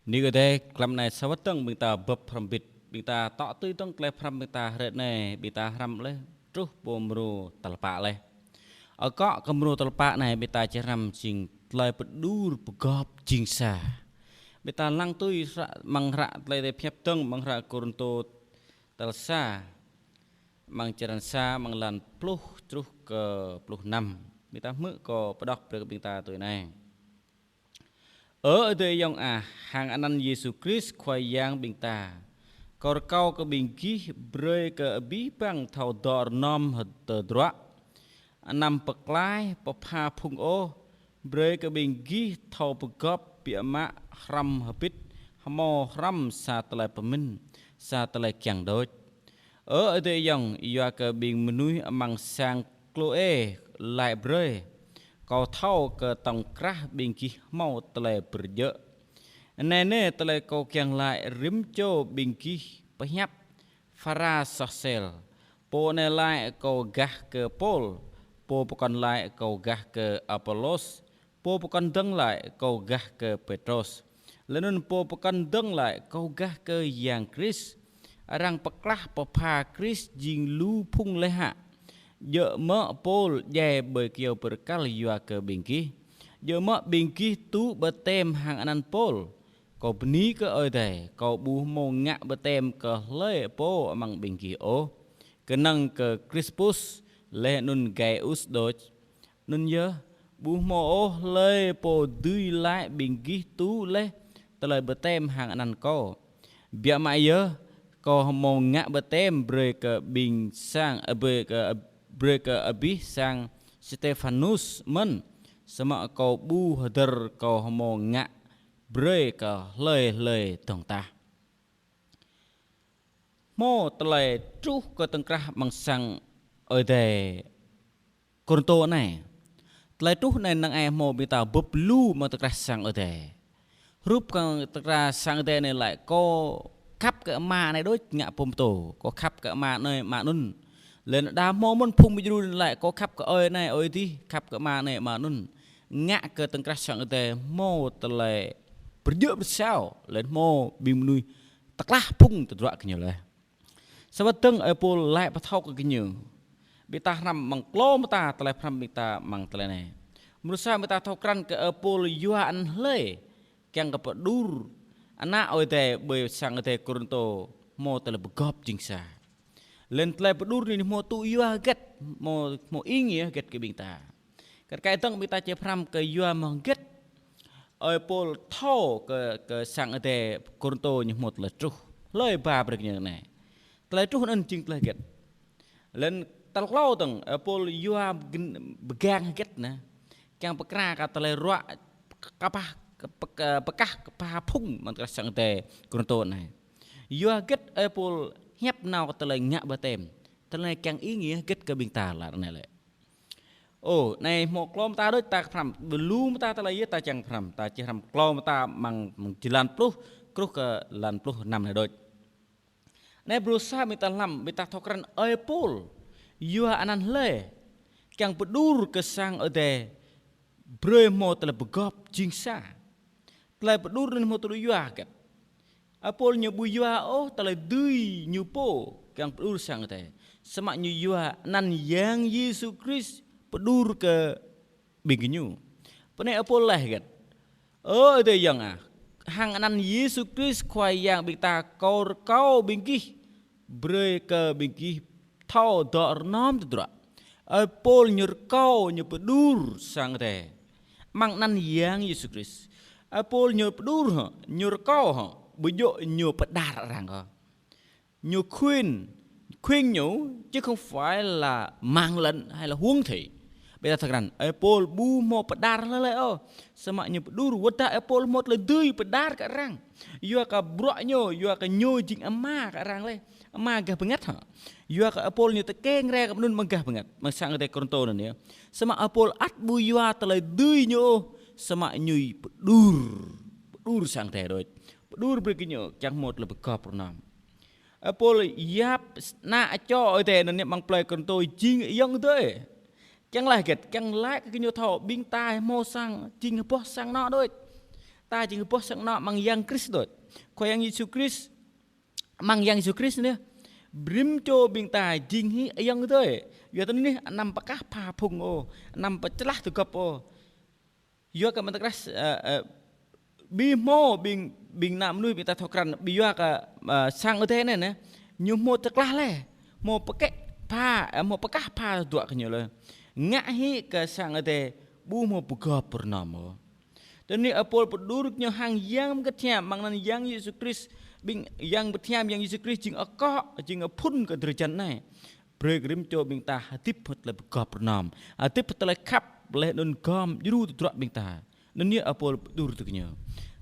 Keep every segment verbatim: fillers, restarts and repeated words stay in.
Bơni kơ Ơi Adai, tlam anai sa wơ̆t dơ̆ng ƀing ta bưp hrŏm hơbĭt, ƀing ta tŏ tui dơ̆ng tơlơi pơhrăm ƀing ta hrơi anai, ƀing ta hrăm laih truh pơ mrô tal pă laih. Akŏ kơ mrô tal pă anai ƀing ta či hrăm jing tơlơi pơđur pơgop jing sa. Ƀing ta lăng tui hră, amăng hră tơlơi Adai pơhiăp dơ̆ng amăng hră Kôrintô tal sa, amăng črăn sa, amăng lan pluh truh kơ pluh năm. Ƀing ta hmư̆ kâo pơđŏk brơi kơ ƀing ta tui anai. Ơ Ơi Adai ayŏng ah, hăng anăn Yêsu Krist Khua Yang ƀing ta, kâo rơkâo kơ ƀing gih brơi kơ abih bang thâo dŏ rơnŏm hơdơr tơdruă, anăm pơklaih pơpha phung ôh, brơi kơ ƀing gih thâo pơgop biă mă hrŏm hơbĭt, hơmâo hrŏm sa tơlơi pơmĭn, sa tơlơi kiăng đôč. Ơ Ơi Adai ayŏng, yua kơ ƀing mơnuih amăng sang Klôê laĭ brơi, kâo thâo kơ tŏng krah ƀing gih hơmâo tơlơi pơrơjơ̆. Anai nê tơlơi kâo kiăng laĭ rĭm čô ƀing gih pơhiăp phara soh sel. Pô anai laĭ kâo gah kơ Pôl, pô pơkŏn laĭ kâo gah kơ Apôlôs, pô pơkŏn dơ̆ng laĭ kâo gah kơ Pêtrôs, laih anŭn pô pơkŏn dơ̆ng laĭ kâo gah kơ Yang Krist. Arăng pơklaih pơpha Krist jing lu phung laih hă? Djơ̆ mơ̆ Pôl djai ƀơi kyâo bơrơkal yua kơ ƀing gih? Djơ̆ mơ̆ ƀing gih tŭ baptem hăng anăn Pôl? Kâo bơni kơ Ơi Adai, kâo ƀu hơmâo ngă baptem kơ hlơi pô amăng ƀing gih ôh, kơnơ̆ng kơ Krispus laih anŭn Gaius đôč. Anŭn yơh, ƀu hơmâo ôh hlơi pô dưi laĭ ƀing gih tŭ laih tơlơi baptem hăng anăn kâo. Biă mă yơh, kâo hơmâo ngă baptem brơi kơ ƀing sang, ơ, brơi kơ, brơi kơ abih sang Stêphanus mơ̆n, samơ̆ kâo ƀu hơdơr kâo hơmâo ngă brơi kơ hlơi hlơi dơ̆ng tah. Hmâo tơlơi truh kơ tŏng krah amăng sang Ơi Adai Kôrintô anai. Tơlơi truh anai năng ai hmâo ƀing ta bưp lu amăng tŏng krah sang Ơi Adai. Hrup kơ tŏng krah sang Ơi Adai anai laĭ kâo khăp kơ ama anai đôč ngă pơtô, kâo khăp kơ ama anai ama anŭn. Laih anŭn đa hmâo mơ̆n phung ƀu djru laĭ kâo khăp kơ ơi anai ơi adih, khăp kơ ama anai ama anŭn. Ngă kơ tŏng krah sang Ơi Adai hmâo tơlơi pơrơjơ̆ pơsao, laih anŭn hmâo ƀing mơnuih tơklah phung tơdruă kơ ñu laih. Sa wơ̆t dơ̆ng ơi Pôl laĭ pơthâo kơ gơñu. Ƀing ta hrăm amăng klâo mơta tơlơi pơhrăm ƀing ta amăng tơlơi anai. Mrô sa ƀing ta thâo krăn kơ ơi Pôl yua anăn hlơi kiăng kơ pơđur ană Ơi Adai ƀơi sang Ơi Adai Kôrintô hmâo tơlơi pơgop jing sa. Laih anŭn tơlơi pơđur anai hmâo tŭ yua hơget, hmâo, hmâo ý nghĩa hơget kơ ƀing ta. Kar kaĭ dơ̆ng ƀing ta či pơhrăm kơ yua mơ̆ng hơget ơi Pôl thâo kơ, kơ sang Ơi Adai Kôrintô ñu hmâo tơlơi truh. Hlơi ba brơi kơ ñu anai. Tơlơi truh anŭn jing tơlơi hơget. Laih anŭn tal klâo dơ̆ng ơi Pôl yua gin-, pơgang hơget anai. Kiăng pơkra kơ tơlơi ruă kơpah, kơ pơk-, pơkah kơpha phung amăng tơlơi sang Ơi Adai Kôrintô anai. Yua hơget ơi Pôl hiăp nao kơ tơlơi ngă baptem. Tơlơi anai kiăng ý nghĩa hơget kơ ƀing ta lăi anai lĕ. Ơ, anai hmâo klâo mơta đôč ta pơhrăm, ƀu lu mơta tơlơi yơh ta čang pơhrăm, ta či hrăm klâo mơta amăng, amăng jơlan pluh, truh kơ lan pluh năm anai đôč. Anai mrô sa ƀing ta hrăm, ƀing ta thâo krăn ơi Pôl yua anăn hlơi kiăng pơđur kơ sang Ơi Adai brơi hmâo tơlơi pơgop jing sa. Tơlơi pơđur anŭn hmâo tơlơi yua hơget. Ơi Pôl ñu ƀu yua ôh tơlơi dưi ñu pô kiăng pơđur sang Ơi Adai. Samơ̆ ñu yua anăn Yang Yêsu Krist pơđur kơ ƀing gơñu. Pơ anai ơi Pôl laĭ hơget. Ơ Ơi Adai ayŏng ah, hăng anăn Yêsu Krist Khua Yang ƀing ta kâo rơkâo ƀing gih brơi kơ ƀing gih thâo dŏ rơnŏm tơdruă. Ơi Pôl ñu rơkâo ñu pơđur sang Ơi Adai amăng anăn Yang Yêsu Krist. Ơi Pôl ñu pơđur hŏ, ñu rơkâo hŏ, ƀu djơ̆ ñu pơđar arăng kơ. Ñu khuyên, khuyên nhủ, chứ không phải là mạng lệnh hay là huấn thị. Ƀing ta thâo krăn, ơi Pôl ƀu hmâo pơđar hlơi hlơi ôh. Samơ̆ ñu pơđur, wơ̆t dah ơi Pôl hmâo tơlơi dưi pơđar kơ arăng. Yua kơ bruă ñu, yua kơ ñu jing ama kơ arăng laih. Ama gah bơngăt hă. Yua kơ ơi Pôl ñu tơkeng rai kơ mơnŭn amăng gah bơngăt. Amăng sang Ơi Adai Kôrintô anŭn yơh. Samơ̆ ơi Pôl ăt ƀu yua tơlơi dưi ñu ôh. Samơ̆ ñu pơđur. Pơđur sang Ơi Adai đôč. Pơđur brơi kơ ñu kiăng hmâo tơlơi pơgop rơnŏm. Ơi Pôl yap ană čô Ơi Adai anŭn yơh amăng plơi Kôrintô jing ayŏng adơi. Kiăng laĭ hơget, kiăng laĭ kơ gơñu thâo ƀing ta hmâo sang, jing boh sang anŏ đôč. ta jing boh sang anŏ amăng Yang Krist đôč. Khua Yang Yêsu Krist, amăng Yang Yêsu Krist anai, rĭm čô ƀing ta jing hĭ ayŏng adơi. Yua tui anai, anăm pơkah pha phung ôh, anăm pơčơlah tơgŏp ôh. Yua kơ mơ̆ng tơkrah, ơ, ơ, ƀu hmâo ƀing, ƀing ană mơnuih ƀing ta thâo krăn, ƀu yua kơ, ơ, sang adai anai nê, ñu hmâo tơklah lĕ, hmâo pơkĕ pha, ơ, hmâo pơkah pha tơdruă kơ ñu lĕ. Ngă hĭ kơ sang adai ƀu hmâo pơgop pơrơnŏm ôh. Tui anai ơi Pôl pơđur kơ ñu hăng Yang Bơngăt Hiam, amăng anăn Yang Yêsu Krist, ƀing Yang Bơngăt Hiam, Yang Yêsu Krist jing akŏ, jing phŭn kơ drơi jăn anai. Brơi kơ rĭm čô ƀing ta hơdip hmâo tơlơi pơgop pơrơnŏm, hơdip hmâo tơlơi khăp, laih anŭn gom djru tơdruă ƀing ta. Anŭn yơh ơi Pôl pơđur tui kơ ñu.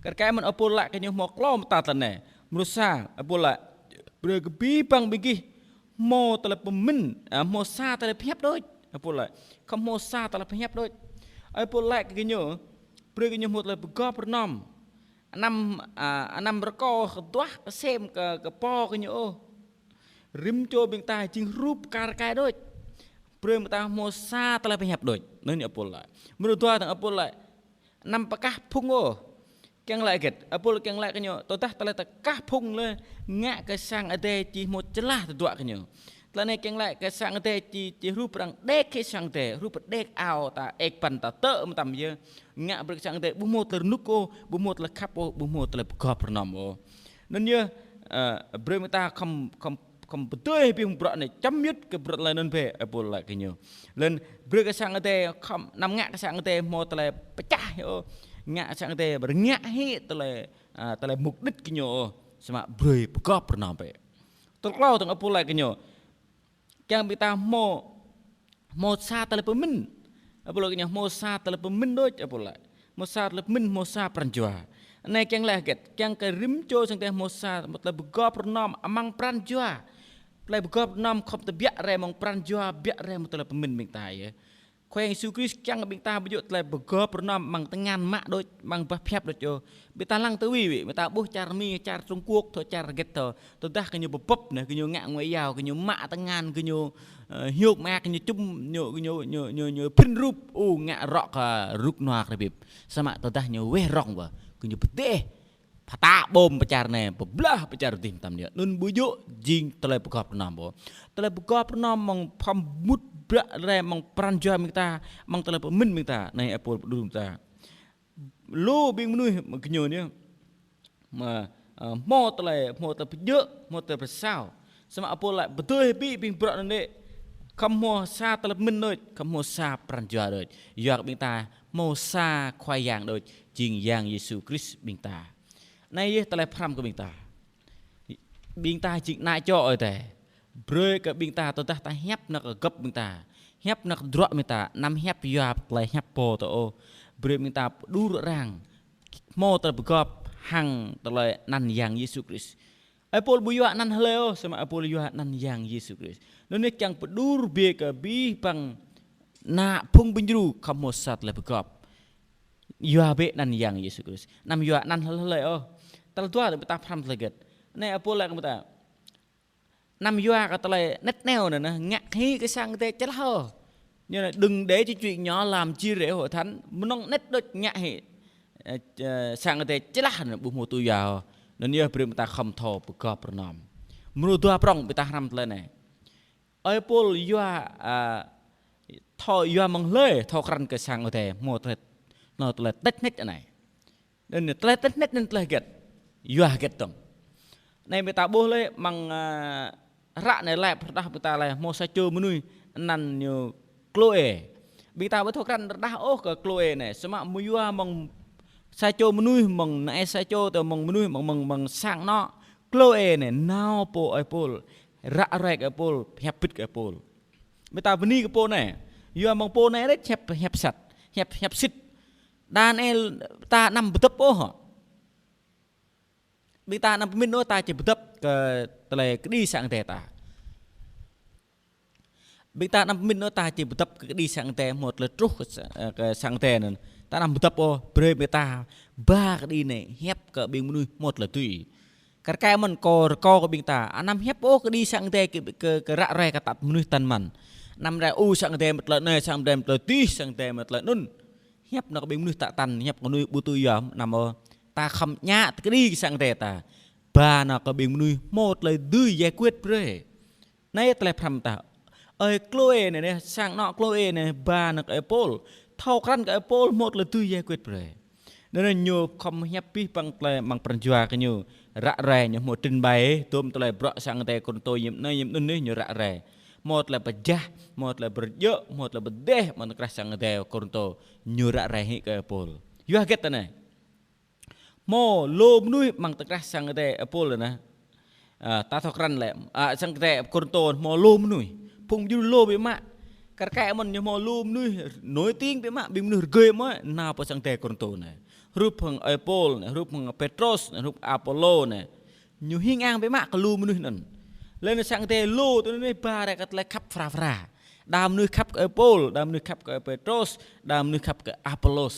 Kar kaĭ mơ̆n ơi Pôl laĭ kơ ñu hmâo klâo mơta tơlơi anai. Mrô sa, ơi Pôl laĭ, brơi kơ abih bang ƀing gih hmâo tơlơi pơmĭn, ơ, hmâo sa tơlơi pơhiăp đôč. Ơi Pôl laĭ, khŏm hmâo sa tơlơi pơhiăp đôč. Ơi Pôl laĭ kơ ñu, brơi kơ ñu hmâo tơlơi pơgop pơrơnŏm. Anăm, ơ, anăm rơkâo kơduah kơsem kơ, kơ pô kơ ñu ôh. Rĭm čô ƀing ta jing hrup kar kaĭ đôč. Brơi ƀing ta hmâo sa tơlơi pơhiăp đôč. Anŭn yơh ơi Pôl laĭ. Mrô dua dơ̆ng ơi Pôl laĭ, anăm pơkah phung ôh. Kiăng laĭ hơget? Ơi Pôl kiăng laĭ kơ ñu, tơdah tơlơi pơkah phung lĕ, ngă kơ sang adai či hmâo čơlah tơdruă kơ ñu. Tơlơi anai kiăng laĭ kơ sang adai či, či hrup arăng đĕk hĭ sang adai, hrup đĕk ao ta ĕk păn ta tơ̆ mơtam yơh. Ngă brơi kơ sang adai ƀu hmâo tơlơi rơnŭk ôh, ƀu hmâo tơlơi khăp ôh, ƀu hmâo tơlơi pơgop pơrơnŏm ôh. Anŭn yơh, ơ, brơi ƀing ta khŏm, khŏm, khŏm pơdơi hĭ ƀing bruă anai, čăm yŭt kơ bruă tơlơi anŭn bĕ, ơi Pôl laĭ kơ ñu. Laih anŭn brơi kơ sang adai khŏm, anăm ngă kơ sang adai hmâo tơlơi pơčah ôh. Ngă kơ sang adai rơngiă hĭ tơlơi, ơ, tơlơi mục đích kơ ñu ôh. Samơ̆ brơi pơgop pơrơnŏm bĕ. Tơlơi klâo dơ̆ng ơi Pôl laĭ kơ ñu, kiăng ƀing ta hmâo, hmâo sa tơlơi pơmĭn. Ơi Pôl laĭ kơ ñu hmâo sa tơlơi pơmĭn đôč, ơi Pôl laĭ. Hmâo sa tơlơi pơmĭn, hmâo sa pran jua. Anai kiăng laĭ hơget? Kiăng kơ rĭm čô sang adai hmâo sa, hmâo tơlơi pơgop pơrơnŏm amăng pran jua. Tơlơi pơgop pơrơnŏm khŏm tơbiă rai mơ̆ng pran jua, biă rai mơ̆ng tơlơi pơmĭn ƀing ta yơh. Khua Yang Yêsu Krist kiăng ƀing ta ƀu djơ̆ tơlơi pơgop pơrơnŏm amăng tơngan mă đôč, amăng bah pơhiăp đôč ôh. Ƀing ta lăng tui wĭ, ƀing ta ƀuh čar Mi, čar Trung Quốc, thâo čar hơget thâo. Tơdah kơ ñu pơbŭp anai, kơ ñu ngă ngoại giao, kơ ñu mă tơngan, kơ ñu, ơ, hiôk mă, kơ ñu čum, ñu, ñu, ñu, ñu, ñu prin rup, ơ, ngă rŏ kơ rŭk nua kơ rơbip. Samơ̆ tơdah ñu weh rŏng wơ̆, kơ ñu pơdeh, pơtă ƀôm pơ čar anai, pơblah pơ čar adih mơtam anai. Anŭn ƀu djơ̆ jing tơlơi pơgop pơrơnŏm ôh. Tơlơi pơgop pơrơnŏm mơ̆ng pham mŭt bră rai mơ̆ng pran jua ƀing ta, mơ̆ng tơlơi pơmĭn ƀing ta, anai ơi Pôl pơđur ƀing ta. Lu ƀing mơnuih mơ̆ng gơñu anai, mă, ơ, hmâo tơlơi, hmâo tơlơi pơjơ̆, hmâo tơlơi pơsao. Samơ̆ ơi Pôl laĭ pơdơi hĭ ƀing bruă anŭn lĕ, khŏm hmâo sa tơlơi pơmĭn đôč, khŏm hmâo sa pran jua đôč. Yua kơ ƀing ta hmâo sa Khua Yang đôč, jing Yang Yêsu Krist ƀing ta. Anai yơh tơlơi pơhrăm kơ ƀing ta. Ƀing ta jing ană čô Ơi Adai. Brơi kơ ƀing ta tơdah ta hiăp nao kơ gŏp ƀing ta, hiăp nao kơ tơdruă ƀing ta, anăm hiăp yua tơlơi hiăp pô ta ôh. Brơi ƀing ta pơđur arăng hmâo tơlơi pơgop hăng tơlơi anăn Yang Yêsu Krist. Ơi Pôl ƀu yua anăn hlơi ôh, samơ̆ ơi Pôl yua anăn Yang Yêsu Krist. Anŭn yơh kiăng pơđur brơi kơ abih bang ană phung ƀing djru khŏm hmâo sa tơlơi pơgop. Yua bĕ anăn Yang Yêsu Krist. Anăm yua anăn hlơi hlơi ôh. Tơl dua ta ƀu ta pơhrăm tơlơi hơget. Anai ơi Pôl laĭ kơ ƀing ta. Anăm yua kơ tơlơi anet aneo anai, ngă hĭ kơ sang Ơi Adai čơlah ôh. Ñu laĭ đừng để cho chuyện nhỏ làm chia rẽ hội thánh, mơnơ̆ng anet đôč ngă hĭ, ơ, ơ, sang Ơi Adai čơlah anai ƀu hmâo tŭ yua ôh. Anŭn yơh brơi ƀing ta khŏm thâo pơgop pơrơnŏm. Mrô dua prŏng ƀing ta hrăm tơlơi anai. Ơi Pôl yua, ơ, thâo yua mơ̆ng hlơi, thâo krăn kơ sang Ơi Adai hmâo tơlơi, hmâo tơlơi tĕč hnĕč anai. Anŭn tơlơi tĕč hnĕč anŭn tơlơi hơget? Yua hơget dơ̆ng? Anai ƀing ta ƀuh lĕ amăng, ơ, hră anai laĭ pơrơđah ƀing ta laĭ hmâo sa čô mơnuih anăn ñu Klôê. Ƀing ta ƀu thâo krăn rơđah ôh kơ Klôê anai. Samơ̆ mơyua mơ̆ng sa čô mơnuih mơ̆ng anai sa čô tơ mơ̆ng mơnuih mơ̆ng, mơ̆ng, mơ̆ng sang anŏ. Klôê anai nao pơ ơi Pôl. Ră ruai kơ ơi Pôl, hiăp bĭt kơ ơi Pôl. Ƀing ta bơni kơ pô anai. Yua mơ̆ng pô anai rĕč hiăp, hiăp sat, hiăp, hiăp sĭt. Đa anai ta anăm pơdŏp ôh hŏ. Ƀing ta anăm pơmĭn ôh ta či pơdŏp kơ tơlơi kơđi sang Ơi Adai ta. Ƀing ta anăm pơmĭn ôh ta či pơdŏp kơ kơđi sang Ơi Adai hmâo tơlơi truh kơ sa-, ơ, kơ sang Ơi Adai anŭn. Ta anăm pơdŏp ôh, brơi ƀing ta ba kơđi anai hiăp kơ ƀing mơnuih hmâo tơlơi tui. Kar kaĭ mơ̆n kâo rơkâo kơ ƀing ta, anăm hiăp ôh kơđi sang Ơi Adai kơ, kơ, kơ ră ruai kơ tat mơnuih tăn mơ̆n. Anăm rai ôh sang Ơi Adai mă tơlơi anai, sang Ơi Adai mă tơlơi adih, sang Ơi Adai mă tơlơi anŭn. Hiăp nao kơ ƀing mơnuih tă tăn, hiăp kơ mơnuih ƀu tui yua, anăm ôh. ta khŏm ñă tơkri kơ sang Ơi Adai ta. Ba nao kơ ƀing mơnuih hmâo tơlơi dưi giải quyết brơi. Anai tơlơi pơhrăm ta. Ơi Klôê anai, anai, sang anŏ Klôê anai, ba nao kơ ơi Pôl. Thâo krăn kơ ơi Pôl hmâo tơlơi dưi giải quyết brơi. Anŭn anai ñu khŏm hiăp pih păng tơlơi mơ̆ng pran jua kơ ñu. Ră ruai ñu hmâo trình bày, tơm tơlơi bruă sang Ơi Adai Kôrintô ñim anai ñim anŭn anai ñu ră ruai. Hmâo tơlơi pơjah, hmâo tơlơi pơrơjơ̆, hmâo tơlơi pơdeh, mơ̆ng tơkrah sang Ơi Adai Kôrintô. Ñu ră ruai hĭ kơ ơi Pôl. Yua hơget anai. Hmâo lu mơnuih mơ̆ng tơkrah sang Ơi Adai ơi Pôl anai. Ơ, ta thâo krăn lĕ, ơ, sang Ơi Adai Kôrintô hmâo lu mơnuih. Phung djru lu biă mă. Kar kaĭ mơ̆n ñu hmâo lu mơnuih nổi tiếng biă mă, ƀing mơnuih rơgơi mơ̆, nao pơ sang Ơi Adai Kôrintô anai. Hrup hăng ơi Pôl anai, hrup hăng Pêtrôs anai, hrup Apôlô anai. Ñu hing ang biă mă kơ lu mơnuih anŭn. Lĕ anai sang Ơi Adai lu tui anai ba rai kơ tơlơi khăp phara phara. Đa mơnuih khăp kơ ơi Pôl, đa mơnuih khăp kơ ơi Pêtrôs, đa mơnuih khăp kơ Apôlôs.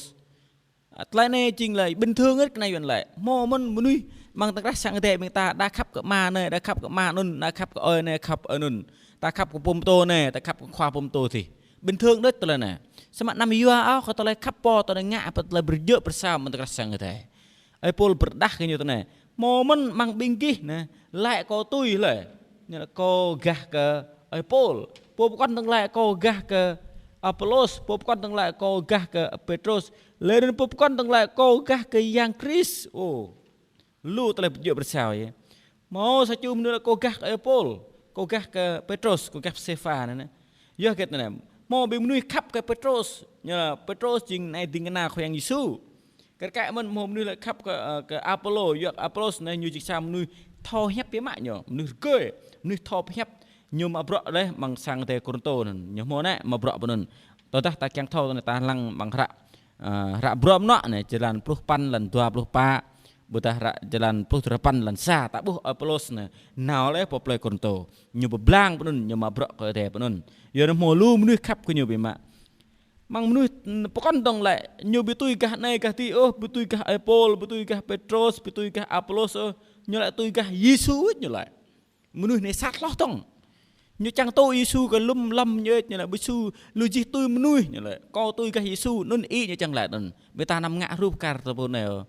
Ơ, tơlơi anai jing lĕ bình thường đôč kơ anai Yuan lĕ. Hmâo mơ̆n mơnuih mơ̆ng tơkrah sang Ơi Adai ƀing ta đa khăp kơ ama anai, đa khăp kơ ama anŭn, đa khăp kơ ơi anai, khăp ơi anŭn. Ta khăp kơ pô pơtô anai, ta khăp kơ khua pô pơtô adih. Bình thường đôč tơlơi anai. Samơ̆ anăm yua ôh kơ tơlơi khăp pô tơlơi ngă pơ tơlơi pơrơjơ̆ pơrơsao mơ̆ng tơkrah sang Ơi Adai. Ơi Pôl pơrơđah kơ ñu tui anai. Hmâo mơ̆n mơ̆ng ƀing gih anai, laĭ kâo tui lĕ. Ñu laĭ kâo gah kơ ơi Pôl. Pô pơkŏn dơ̆ng laĭ kâo gah kơ Apôlôs. Pô pơkŏn dơ̆ng laĭ kâo gah kơ Pêtrôs. Lĕ anŭn pô pơkŏn dơ̆ng laĭ kâo gah kơ Yang Krist. Ơ. Lu tơlơi pơjơ̆ pơrơsao yơh. Hmâo sa čô mơnuih laĭ kâo gah kơ ơi Pôl. Kâo gah kơ Pêtrôs, kâo gah Sêpha anai anai. Yua hơget anai. Hmâo ƀing mơnuih khăp kơ Pêtrôs. Ñu laĭ Pêtrôs jing anai ding kơna Khua Yang Yêsu. Kar kaĭ mơ̆n hmâo mơnuih laĭ khăp kơ, ơ, kơ Apôlô, yua Apôlôs anai ñu jing sa mơnuih thâo hiăp biă mă ñu, mơnuih rơgơi, mơnuih thâo pơhiăp, ñu mă bruă laih mơ̆ng sang Ơi Adai Kôrintô anŭn, ñu hmâo anai mă bruă pơ anŭn. Tơdah ta kiăng thâo anai ta lăng mơ̆ng hră, ơ, hră Bruă Mơnuă anai, jơlan pluh păn lăn dua pluh pă, ƀôdah hră jơlan pluh duapăn lăn sa, ta ƀuh Apôlôs anai, nao laih pơ plơi Kôrintô, ñu pơblang pơ anŭn, ñu mă bruă kơ Ơi Adai pơ anŭn. Yua anŭn hmâo lu mơnuih khăp kơ ñu biă mă. Mơ̆ng mơnuih pơkŏn dơ̆ng laĭ, ñu ƀu tui gah anai gah adih ôh, ƀu tui gah ơi Pôl, ƀu tui gah Pêtrôs, ƀu tui gah Apôlôs ôh, ñu laĭ tui gah Yêsu ñu laĭ. Mơnuih anai sat hloh dơ̆ng. Ñu čang tŭ Yêsu kơ lŏm lăm ñu, ñu laĭ ƀu su lu jih tui mơnuih ñu laĭ. Kâo tui gah Yêsu, anŭn ih ñu čang laĭ anŭn. Ƀing ta anăm ngă hrup kar tơpul anai ôh.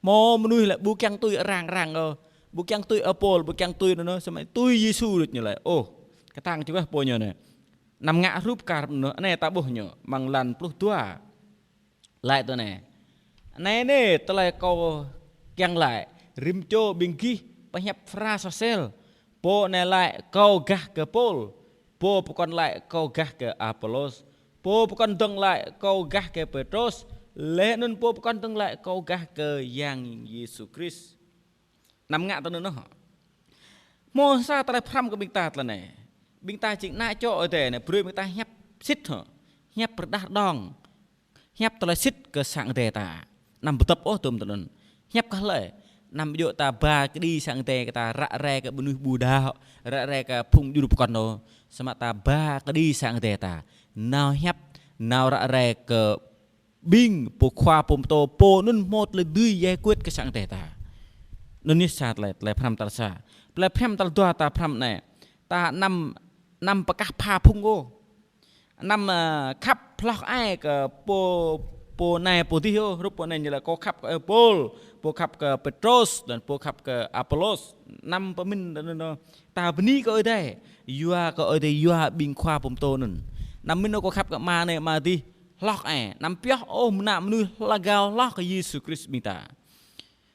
Hmâo mơnuih laĭ ƀu kiăng tui arăng arăng ôh. Ƀu kiăng tui ơi Pôl, ƀu kiăng tui anŭn ôh, samơ̆ tui Yêsu đôč ñu laĭ. Ôh, kơtang čuh pô ñu anai. Anăm ngă hrup kar mơnuih anai ta ƀuh ñu mơ̆ng lăn pluh dua. Laĭ tui anai. Anai anai tơlơi kâo kiăng laĭ, rĭm čô ƀing gih pơhiăp phara soh sel. Pô anai laĭ kâo gah kơ Pôl, pô pơkŏn laĭ kâo gah kơ Apôlôs, pô pơkŏn dơ̆ng laĭ kâo gah kơ Pêtrôs, laih anŭn pô pơkŏn dơ̆ng laĭ kâo gah kơ Yang Yêsu Krist. Anăm ngă tui anŭn ôh. Hmâo sa tơlơi pơhrăm kơ ƀing ta tơlơi anai. Ƀing ta jing ană čô Ơi Adai anai, brơi ƀing ta hiăp sĭt hŏ. Hiăp pơrơđah đong. Hiăp tơlơi sĭt kơ sang Ơi Adai ta. Anăm pơdŏp ôh tơm tơnŭn. Hiăp kơ hlơi. Anăm djơ̆ ta ba kơđi sang Ơi Adai kơ ta ră ruai kơ mơnuih ƀu đaŏ, ră ruai kơ phung djru pơkŏn ôh. Samơ̆ ta ba kơđi sang Ơi Adai ta. Nao hiăp, nao ră ruai kơ ƀing pô khua pơtô pô anŭn hmâo tơlơi dưi giải quyết kơ sang Ơi Adai ta. Anŭn yơh sa tơlơi, tơlơi pơhrăm tal sa. Tơlơi pơhrăm tal dua ta pơhrăm anai. Ta anăm, anăm pơkah pha phung ôh. Anăm, ơ, khăp hloh ai kơ pô, pô anai pô adih ôh. Hrup pô anai ñu laĭ kâo khăp kơ ơi Pôl, pô khăp kơ Pêtrôs, dan pô khăp kơ Apôlôs. Anăm pơmĭn anŭn ôh. Ta bơni kơ Ơi Adai. Yua kơ Ơi Adai yua ƀing khua pơtô anŭn. Anăm mĭn ôh kâo khăp kơ ama anai ama adih. Hloh ai, anăm pioh ôh mơnă mơnuih hloh gao hloh kơ Yêsu Krist ƀing ta.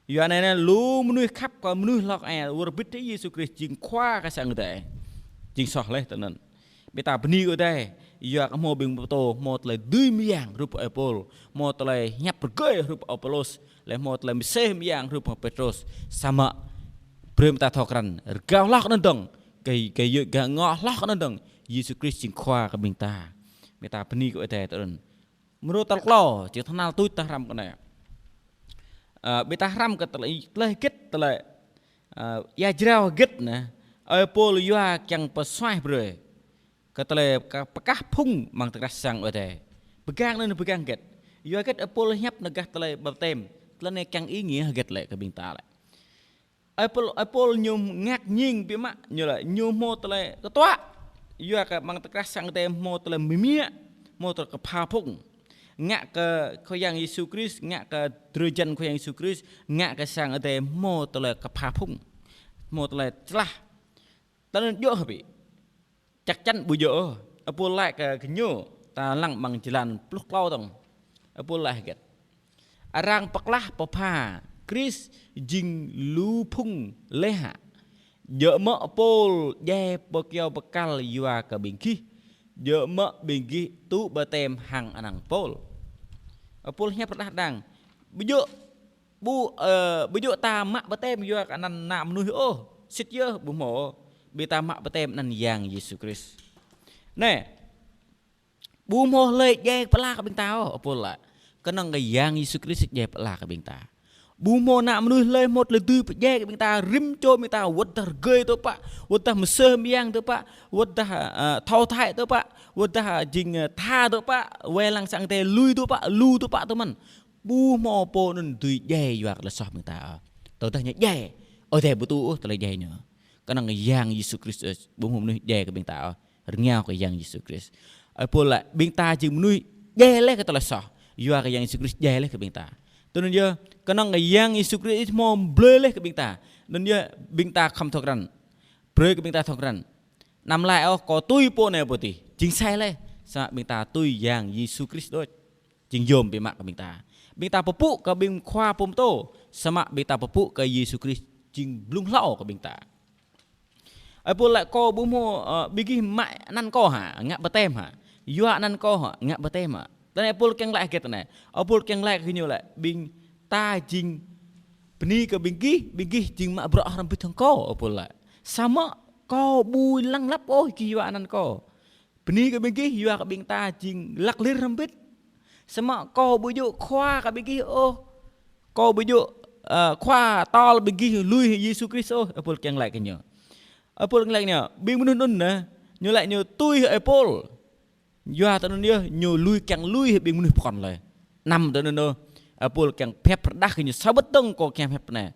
Yua anai anai lu mơnuih khăp kơ mơnuih hloh ai, wơr bĭt hĭ Yêsu Krist jing khua kơ sang Ơi Adai. Jing soh laih tơnŭn. Ƀing ta bơni kơ Ơi Adai, yua kơ hmâo ƀing pơtô, hmâo tơlơi dưi mơyang hrup ơi Pôl, hmâo tơlơi hiăp rơgơi hrup Apôlôs, laih hmâo tơlơi mơsêh mơyang hrup Pêtrôs, samơ̆ brơi ƀing ta thâo krăn, rơgao hloh kơ anŭn dơ̆ng, gah, gah yơ̆ gah ngŏ hloh kơ anŭn dơ̆ng, Yêsu Krist jing khua kơ ƀing ta. Ƀing ta bơni kơ Ơi Adai tơnŭn. Mrô tal klâo, či tơhnal tuč ta hrăm kơ anai. Ơ, ƀing ta hrăm kơ tơlơi, tơlơi hơget tơlơi, ơ, ia jrao hơget anai. Ơi Pôl yua kiăng pơsuaih brơi. Kơ tơlơi pơkah, pơkah phung mơ̆ng tơkrah sang Ơi Adai. Pơgang anŭn pơgang hơget. Yua hơget ơi Pôl hiăp anai gah tơlơi baptem. Tơlơi anai kiăng ý nghĩa hơget lĕ kơ ƀing ta lĕ. Ơi Pôl, ơi Pôl ñu ngă nging biă mă, ñu laĭ, ñu hmâo tơlơi kơtuă. Yua kơ mơ̆ng tơkrah sang Ơi Adai hmâo tơlơi mơmiă, hmâo tơlơi kơpha phung. Ngă kơ Khua Yang Yêsu Krist, ngă kơ drơi jăn Khua Yang Yêsu Krist, ngă kơ sang Adai hmâo tơlơi kơpha phung, hmâo tơlơi čơlah. Tơlơi anŭn djơ̆ hă ƀĭ? Chắc chắn ƀu djơ̆ ôh. Ơ Pôl laĭ kơ gơñu, ta lăng amăng jơlan pluh klâo dơ̆ng. Ơ Pôl laĭ hơget? Arăng pơklah pơpha Krist jing lu phung laih hă? Djơ̆ mơ̆ Pôl djai pơkyâo pơkăl yua kơ ƀing gih? Djơ̆ mơ̆ ƀing gih tŭ baptem hăng anăn Pôl? Ơ Pôl hiăp rơđah đang. Ƀu djơ̆, ƀu, ơ, ƀu djơ̆ ta mă baptem yua kơ anăn ană mơnuih ôh. Sĭt yơh ƀu hmâo ôh. Ƀing ta mă baptem anăn Yang Yêsu Krist. Anai, ƀu hmâo hlơi djai pơala kơ ƀing ta ôh, ơ Pôl laĭ. Kơnơ̆ng kơ Yang Yêsu Krist djai pơala kơ ƀing ta. Ƀu hmâo ană mơnuih hlơi hmâo tơlơi dưi pơdjai kơ ƀing ta, rĭm čô ƀing ta, wơ̆t dah rơgơi tơpă, wơ̆t dah mơsêh mơyang tơpă, wơ̆t dah, ơ, thâo thai tơpă, wơ̆t dah, ơ, jing, ơ, tha tơpă, wai lăng sang Adai lui tơpă, lu tơpă tơmăn. Ƀu hmâo pô anŭn dưi djai yua kơ tơlơi soh ƀing ta. Tơdah ñu djai, Ơi Adai ƀu tŭ ôh tơlơi djai ñu. Kơnơ̆ng Yang Yêsu Krist, ơ, ƀu hmâo mơnuih djai kơ ƀing ta ôh. Rơngiao kơ Yang Yêsu Krist. Ơ Pôl laĭ, ƀing ta jing mơnuih djai laih kơ tơlơi soh. Yua kơ Yang Yêsu Krist djai laih kơ ƀing ta. Tui anŭn yơh, kơnơ̆ng kơ Yang Yêsu Krist hmâo blơi laih kơ ƀing ta. Anŭn yơh, ƀing ta khŏm thâo krăn. Brơi kơ ƀing ta thâo krăn. Anăm laĭ ôh, kâo tui pô anai pô adih. Jing sai laih. Samơ̆ ƀing ta tui Yang Yêsu Krist đôč. Jing yôm biă mă kơ ƀing ta. Ƀing ta pơpŭ kơ ƀing khua pơtô. Samơ̆ ƀing ta pơpŭ kơ Yêsu Krist jing blung hlâo kơ ƀing ta. Ơi Pôl laĭ kâo ƀu hmâo, ơ, ƀing gih mă anăn kâo hă, ngă baptem hă. Yua anăn kâo hă, ngă baptem hă. Tơlơi anai Ơi Pôl kiăng laĭ hơget tơlơi anai. Ơi Pôl kiăng laĭ kơ gơñu laĭ, ƀing ta jing bơni kơ ƀing gih, ƀing gih jing mă bruă hrŏm hơbĭt hăng kâo, Ơi Pôl laĭ. Samơ̆ kâo ƀu lăng lăp ôh gih yua anăn kâo. Bơni kơ ƀing gih, yua kơ ƀing ta jing lăk lir hrŏm hơbĭt. Samơ̆ kâo ƀu djơ̆ khua kơ ƀing gih ôh. Kâo ƀu djơ̆, ơ, khua tơl ƀing gih lui Yêsu Krist ôh, Ơi Pôl kiăng laĭ kơ ñu. Ơi Pôl kiăng laĭ kơ ñu, ƀing mơnuih anŭn anai, ñu laĭ ñu tui Ơi Pôl. Yua tui anŭn yơh, ñu lui kiăng lui ƀing mơnuih pơkŏn laih. Anăm tui anŭn ôh, Ơi Pôl kiăng pơhiăp rơđah kơ ñu sa wơ̆t dơ̆ng kâo kiăng pơhiăp anai.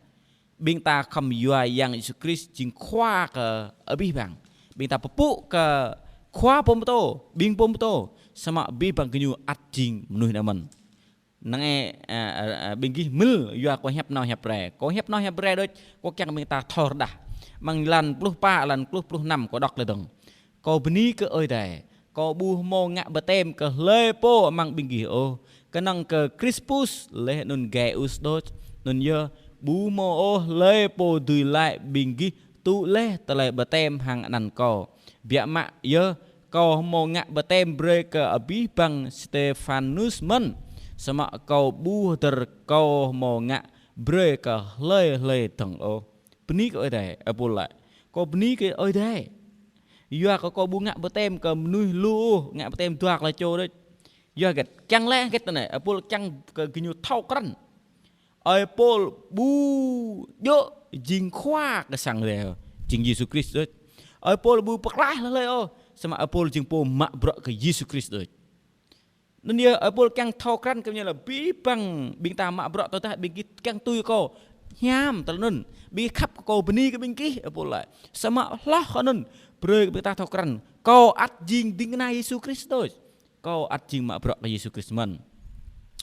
Ƀing ta khŏm yua Yang Yêsu Krist jing khua kơ abih bang. Ƀing ta pơpŭ kơ khua pơtô, ƀing pơtô, samơ̆ abih bang gơñu ăt jing mơnuih anŭn mơ̆n. Năng ai, ơ, ơ, ơ, ƀing gih mĭn yua kâo hiăp nao hiăp rai. Kâo hiăp nao hiăp rai đôč, kâo kiăng ƀing ta thâo rơđah. Amăng jơlan pluh pă, jơlan pluh, pluh năm kâo đŏk laih dơ̆ng. Kâo bơni kơ Ơi Adai. Kâo ƀu hmâo ngă baptem kơ hlơi pô amăng ƀing gih ôh. Kơnơ̆ng kơ Krispus laih anŭn Gaius đôč. Anŭn yơh ƀu hmâo ôh hlơi pô dưi laĭ ƀing gih tŭ laih tơlơi baptem hăng anăn kâo. Biă mă yơh kâo hmâo ngă baptem brơi kơ abih bang Stefanus mơ̆n. Samơ̆ kâo ƀu hơdơr kâo hmâo ngă brơi kơ hlơi hlơi dơ̆ng ôh. Bơni kơ Ơi Adai, Ơi Pôl laĭ. Kâo bơni kơ Ơi Adai. Yua kơ kâo ƀu ngă baptem kơ mơnuih lu ôh, ngă baptem dua klâo čô đôč. Yua hơget, kiăng laĭ hơget tui anai, Ơi Pôl kiăng kơ gơñu thâo krăn. Ơi Pôl ƀu djơ̆ jing khua kơ sang Adai, jing Yêsu Krist đôč. Ơi Pôl ƀu pơklaih hlơi ôh, samơ̆ Ơi Pôl jing pô mă bruă kơ Yêsu Krist đôč. Anŭn yơh Ơi Pôl kiăng thâo krăn kơ ñu laĭ abih bang ƀing ta mă bruă tơdah ƀing gih kiăng tui kâo. Hiam tơlơi anŭn. Ƀing gih khăp kơ kâo bơni kơ ƀing gih, Ơi Pôl laĭ. Samơ̆ hloh kơ anŭn, brơi kơ ƀing ta thâo krăn. Kâo ăt jing ding kơna Yêsu Krist đôč. Kâo ăt jing mă bruă kơ Yêsu Krist mơ̆n.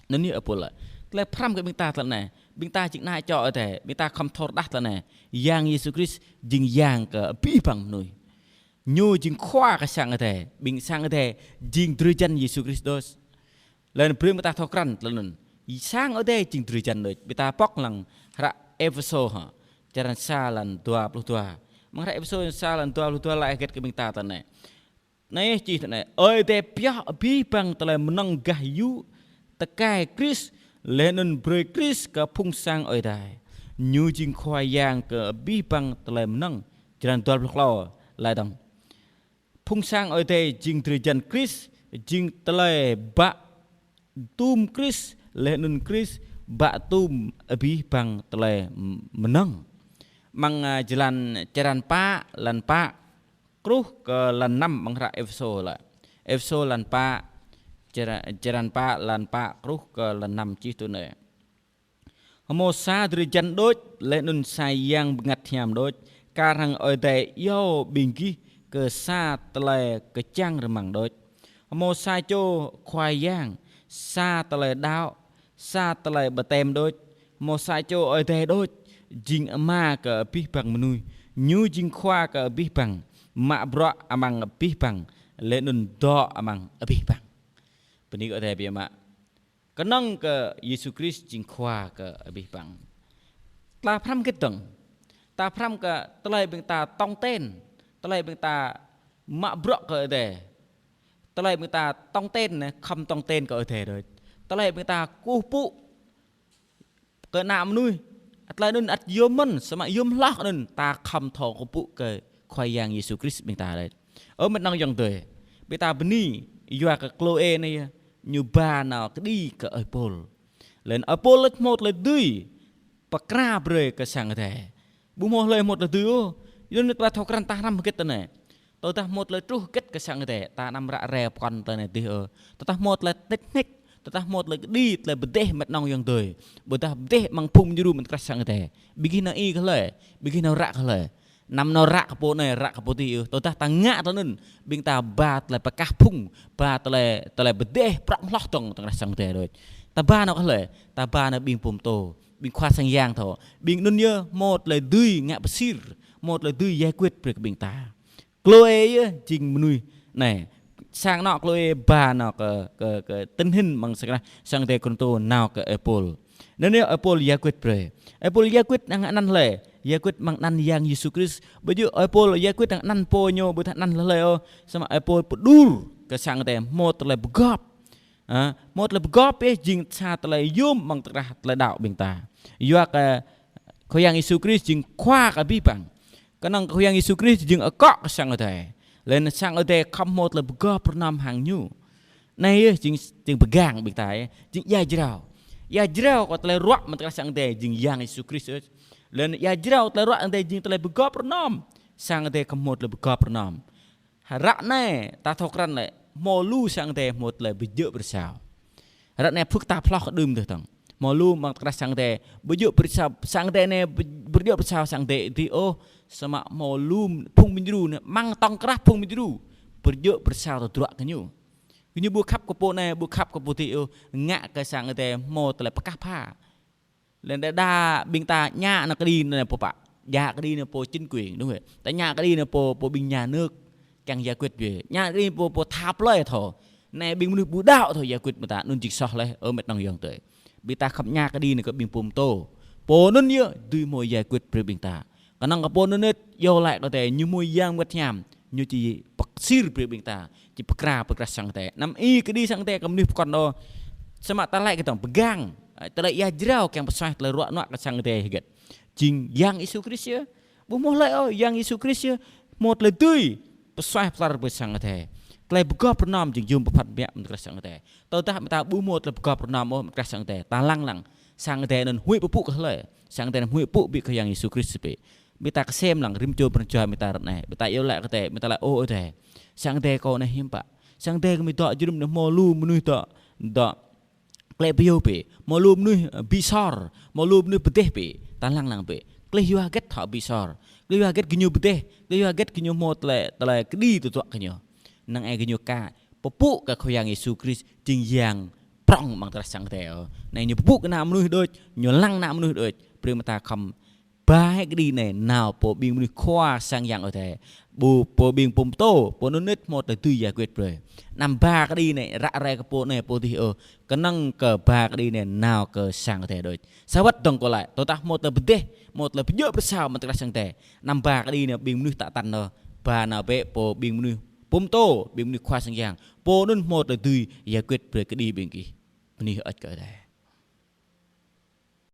Anŭn yơh Ơi Pôl laĭ. Tơlơi pơhrăm kơ ƀing ta tơlơi anai. Ƀing ta jing ană čô Ơi Adai. Ƀing ta khŏm thâo rơđah tơlơi anai. Yang Yêsu Krist jing Yang kơ abih bang mơnuih. Ñu jing khua kơ sang Ơi Adai, ƀing sang Ơi Adai jing drơi jăn Yêsu Krist đôč. Laih anŭn brơi ƀing ta thâo krăn tơlơi anŭn. Sang Ơi Adai jing drơi jăn đôč. Ƀing ta pŏk lăng hră Êphêsô hă. Črăn sa jơlan dua pluh dua. Amăng hră Êphêsô sa jơlan dua pluh dua laĭ hơget kơ ƀing ta tui anai. Anai čih tui anai. Ơi Adai pioh abih bang tơlơi mơnơ̆ng gah yŭ tơkai Krist, laih anŭn brơi Krist kơ phung sang Ơi Adai. Ñu jing Khua Yang kơ abih bang tơlơi mơnơ̆ng. Črăn dua pluh klâo laĭ dơ̆ng. Phung sang Ơi Adai jing drơi jăn Krist, jing tơlơi bă tum Krist, laih anŭn Krist bă tum abih bang tơlơi mơnơ̆ng. Amăng, ơ, jơlan črăn pă, jơlan pă, truh kơ jơlan năm amăng hră Êphêsô laĭ. Êphêsô jơlan pă, črăn, črăn pă, jơlan pă, truh kơ jơlan năm čih tui anai. Hmâo sa drơi jăn đôč, laih anŭn sa Yang Bơngăt Hiam đôč, kar hăng Ơi Adai iâu ƀing gih kơ sa tơlơi kơčang rơmang đôč. Hmâo sa čô Khua Yang, sa tơlơi đaŏ, sa tơlơi baptem đôč, hmâo sa čô Ơi Adai đôč, jing Ama kơ abih bang mơnuih, Ñu jing Khua kơ abih bang, mă bruă amăng abih bang, laih anŭn dŏ amăng abih bang. Bơni kơ Ơi Adai biă mă. Kơnơ̆ng kơ Yêsu Krist jing Khua kơ abih bang. Ta pơhrăm hơget dơ̆ng? Ta pơhrăm kơ tơlơi ƀing ta tong ten, tơlơi ƀing ta mă bruă kơ Ơi Adai. Tơlơi ƀing ta tong ten anai, khŏm tong ten kơ Ơi Adai đôč. Tơlơi ƀing ta kơkuh pơpŭ kơ ană mơnuih, tơlơi anŭn ăt yôm mơ̆n, samơ̆ yôm hloh anŭn, ta khŏm thâo kơkuh pơpŭ kơ Khua Yang Yêsu Krist ƀing ta đôč. Ơ mĕt nŏng ayŏng adơi, ƀing ta bơni, yua kơ Klôê anai, ñu ba nao kơđi kơ ơi Pôl. Laih anŭn ơi Pôl laĭ hmâo tơlơi dưi pơkra brơi kơ sang Ơi Adai. Ƀu hmâo hlơi hmâo tơlơi dưi ôh. Yua anŭn ta thâo krăn ta hrăm hơget tơ anai. Tơdah hmâo tơlơi truh hơget kơ sang Ơi Adai, ta anăm ră ruai pơkŏn tơlơi anai dih ôh. Tơdah hmâo tơlơi tĕk nik, tơdah hmâo tơlơi kơđi, tơlơi pơdeh mĕt nŏng ayŏng adơi. Ƀôdah pơdeh amăng phung djru mơ̆ng tơkrah sang Ơi Adai. Ƀing gih nao ih kơ hlơi, ƀing gih nao ră kơ hlơi. Anăm nao ră kơ pô anai, ră kơ pô adih ôh. Tơdah ta ngă tui anŭn, ƀing ta ba tơlơi pơkah phung, ba tơlơi, tơlơi pơdeh prŏng hloh dơ̆ng tơkrah sang Ơi Adai đôč. Ta ba nao kơ hlơi, ta ba nao ƀing pơtô, ƀing khua sang yang thâo. Ƀing anŭn yơh hmâo tơlơi dưi ngă pơsir, hmâo tơlơi dưi giải quyết brơi kơ ƀing ta. Klôê yơh jing mơnuih anai. Sang anŏ Klôê ba nao kơ, kơ, kơ tình hình amăng sang, sang Ơi Adai Kôrintô nao kơ ơi Pôl. Anŭn yơh ơi Pôl giải quyết brơi. Ơi Pôl giải quyết hăng anăn hlơi? Giải quyết amăng anăn Yang Yêsu Krist. Ƀu djơ̆ ơi Pôl giải quyết hăng anăn pô ñu, ƀôdah anăn hlơi ôh. Samơ̆ ơi Pôl pơđur kơ sang Ơi Adai hmâo tơlơi pơgop. Ha, hmâo tơlơi pơgop yơh jing sa tơlơi yôm amăng tơkrah tơlơi đaŏ ƀing ta. Yua kơ Khua Yang Yêsu Krist jing Khua kơ abih bang. Kơnơ̆ng Khua Yang Yêsu Krist jing akŏ kơ sang Ơi Adai. Laih anŭn sang Ơi Adai khŏm hmâo tơlơi pơgop pơrơnŏm hăng ñu. Anai yơh jing, jing pơgang ƀing ta yơh, jing ia jrao. Ia jrao kơ tơlơi ruă mơ̆ng tơkrah sang Ơi Adai jing Yang Yêsu Krist yơh. Laih anŭn ia jrao tơlơi ruă Ơi Adai jing tơlơi pơgop pơrơnŏm. Sang Ơi Adai khŏm hmâo tơlơi pơgop pơrơnŏm. Ră anai, ta thâo krăn lĕ, hmâo lu sang Ơi Adai hmâo tơlơi pơjơ̆ pơsao. Ră anai phŭk ta ploh kơ đưm dơ̆ng. Hmâo lu amăng tơkrah sang Ơi Adai, pơjơ̆ pơsao, sang Ơi Adai anai, pơjơ̆ pơsao sang Ơi Adai dih ôh, samơ̆ hmâo lu phung ƀing djru anai, amăng tŏng krah phung ƀing djru, pơjơ̆ pơsao tơdruă kơ ñu. Kơ ñu ƀu khăp kơ pô anai, ƀu khăp kơ pô adih ôh, ngă kơ sang Ơi Adai hmâo tơlơi pơkah pha. Laih anŭn đa đa ƀing ta ñă nao kơđi nao pô pă. Djă kơđi nao pô chính quyền, đúng không? Ta ñă kơđi nao pô, pô ƀing nhà nước kiăng giải quyết brơi. Ñă kơđi pô, pô tha plơi thâo. Anai ƀing mơnuih ƀu đaŏ thâo giải quyết mơ̆ ta, anŭn jing soh laih, ơ mĕt nŏng ayŏng adơi. Ƀing ta khŏm ñă kơđi nao kơ ƀing pơtô. Pô anŭn yơh dưi hmâo giải quyết brơi ƀing ta. Kơnơ̆ng kơ pô anŭn yơh, yua laĭ kơ tơlơi ñu hmâo Yang Bơngăt Hiam, ñu či pơsir brơi ƀing ta, či pơkra pơkrah sang Ơi Adai. Anăm ih kơđi sang Ơi Adai kơ mơnuih pơkŏn ôh. Samơ̆ ta laĭ kơ tơ̆ng pơgang, tơlơi ia jrao kiăng pơsuaih tơlơi ruă nuă kơ sang Ơi Adai hơget? Jing Yang Yêsu Krist yơh. Ƀu hmâo hlơi ôh, Yang Yêsu Krist yơh hmâo tơlơi dưi pơsuaih pơlar brơi sang Ơi Adai. Tơlơi pơgop pơrơnŏm jing yôm pơphat biă mơ̆ng tơkrah sang Ơi Adai. Tơdah mơ̆ ta ƀu hmâo tơlơi pơgop pơrơnŏm ôh mơ̆ng tơkrah sang Ơi Adai, ta lăng lăng. Sang Ơi Adai anŭn huĭ pơpŭ kơ hlơi? Sang Ơi Adai anŭn huĭ pơpŭ ƀĕ kơ Yang Yêsu Krist pĕ. Ƀing ta kơsem lăng rĭm čô pran jua ƀing ta ră anai. Ƀing ta iâu laĭ kơ tơlơi, ƀing ta laĭ: Ơ Ơi Adai, sang Ơi Adai kâo anai hiư̆m pă? Sang Ơi Adai kâo mơ̆ dŏ jơnum anai hmâo lu mơnuih dŏ, dŏ klĕ pơyâo pĕ, hmâo lu mơnuih, ơ, ƀu sor, hmâo lu mơnuih pơdeh pĕ, ta lăng lăng pĕ. Klih yua hơget thâo ƀu sor? Klih yua hơget gơñu pơdeh? Klih yua hơget gơñu hmâo tơlơi, tơlơi kơđi tơdruă kơ ñu? Năng ai gơñu ka pơpŭ kơ Khua Yang Yêsu Krist jing Yang prŏng amăng tơkrah sang Ơi Adai ôh. Năng ñu pơpŭ kơ ană mơnuih đôč, ñu lăng ană mơnuih đôč. Brơi mơ̆ ta khŏm ba hĕ kơđi anai nao pơ ƀing mơnuih khua sang Yang Ơi Adai. Ƀu pơ ƀing pơtô, pô anŭn hmâo tơlơi dưi giải quyết brơi. Anăm ba kơđi anai ră ruai kơ pô anai pô adih ôh. Kơnơ̆ng kơ ba kơđi anai nao kơ sang Ơi Adai đôč. Sa wơ̆t dơ̆ng kâo laĭ, tơdah hmâo tơlơi pơdeh, hmâo tơlơi pơjơ̆ pơsao amăng tơkrah sang Ơi Adai, anăm ba kơđi anai ƀing mơnuih tă tăn ôh. Ba nao bĕ pơ ƀing mơnuih pơtô, ƀing mơnuih khua sang Yang. Pô anŭn hmâo tơlơi dưi giải quyết brơi kơđi ƀing gih. Bơni hơơč kơ Ơi Adai.